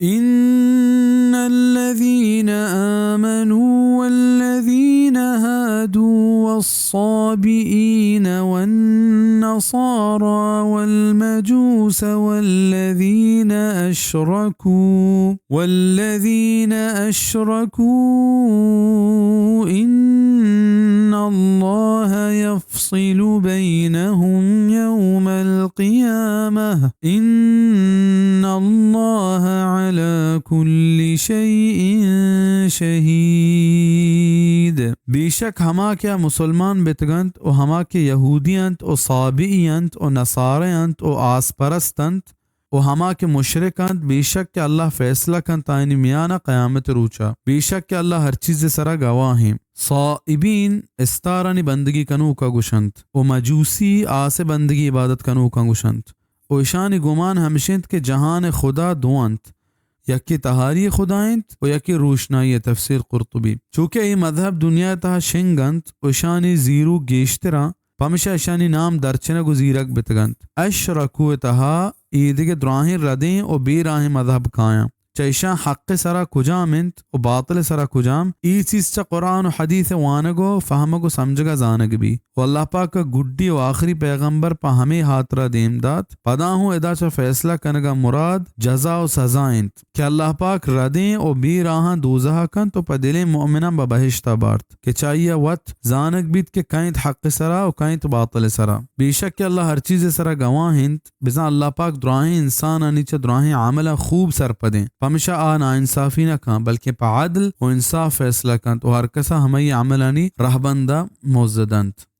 إن الذين آمنوا والذين هادوا والصابئين والنصارى والمجوس والذين أشركوا، والذين أشركوا إن الله يفصل بينهم يوم القيامة إن الله على كل شيء شهيد. بیشک ہما کہ آ مسلمان بیتگنت و ہما کہ یہودی انت و صابئی انت و نصارہ انت و آس پرست انت و ہما کہ مشرک انت، بیشک کہ اللہ فیصلہ کنت آیانی میانا قیامت روچا۔ بیشک کہ اللہ ہر چیز سرا گواہ انت۔ صائبین استارانی بندگی کنوکا گوشنت و مجوسی آس بندگی عبادت کنوکاں گوشنت و اشانی گمان ہمش انت کہ جہان خدا دو انت، یکے تہاری خدا انت و یکے روشنائی۔ تفسیر قرطبی۔ چونکہ اے مذہب دنیا تہا شنگ انت و اشانی زیروک گیشتر انت، پمشا اشانی نام درچنگ و زیرگ بتگنت۔ اشرکو تہا ایدگہ دراہیں ردیں و بے راہیں مذہب کایاں۔ چہ اشاں حق سرا کجام انت و باطل سرا کجام، ای چیز چہ قرآن و حدیث وانگ و فہمگ و سمجھگا زانگ بی۔ و اللہ پاک گڈی و آخری پیغمبر پہ ہمے ہاترا دیم دات۔ پدا ہوں ادا چہ فیصلہ کنگا مراد جزا و سزا انت کہ اللہ پاک ردیں و بے راہاں دوزہا کنت و پہ دلیں مؤمناں بہ بہشتا بارت۔ کہ چہ آئی ء وت زانگ بیت کہ کئے انت حق ء سرا و کئے انت باطل ء سرا۔ بے شک کہ اللہ ہر چیز ء سرا گواہ انت، بزاں اللہ پاک دراہیں انسانانی چہ دراہیں عملاں خوب سرپد انت، پمشا آ ناانصافی نہ کنت، بلکیں پہ عدل و انصاف فیصلہ کنت و ہر کسا ہمائی عملانی رہبند ء موزہ دنت۔